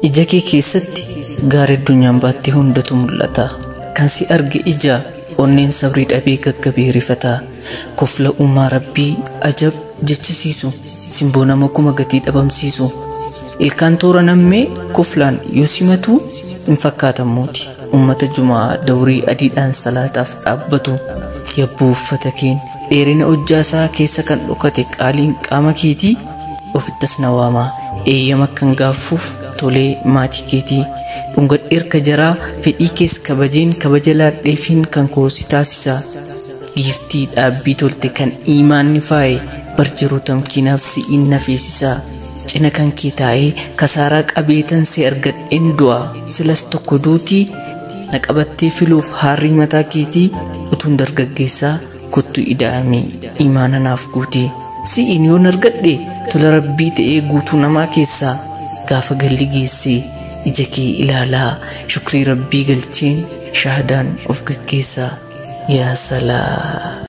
Ija kee keessatti gaarii addunyaan baattee hundatu mul'ata. Kan si arge ija onneen sabrii dhabee gaggabee rifata. Kofla uumaa rabbii ajab jechisiisu, simboo nama kuma gatii dhabamsiisu. Ilkaan toora nammee koflaan yoo simatu hin fakkaatamuuti. Uummata jumaa dawrii adiidhaan salaataaf dhaabbatu. Yabbuu uffata keen dheerina hojjaasaa keessa kan dhokate qaaliin qaama keetii ofittas na waama. Eeyyama kan gaaffuuf tolee maatii keetii. Dhungadheerka jaraa fedhii kees kabajeen kabaja laadheefiin kan koo si taasisa. Giiftii dhaabbii tolte kan iimaanni faaye bar jiru tamkiinaaf si'iin na feesisa. Cina kan kee taa'ee kasaaraa qabeetan si argadheen du'a. Silas tokko duutii na qabattee filuuf haarrii mataa keetii utuun dargaggeessaa kottu ida'amii imaana naaf guutii. Si'iin yoon argadhe tola rabbii ta'ee guutuu namaa keessaa gaafa galli geessee ija kee ilaalaa shukrii rabbii galcheen shaahadaan of gaggeessaa. Yaa salaa.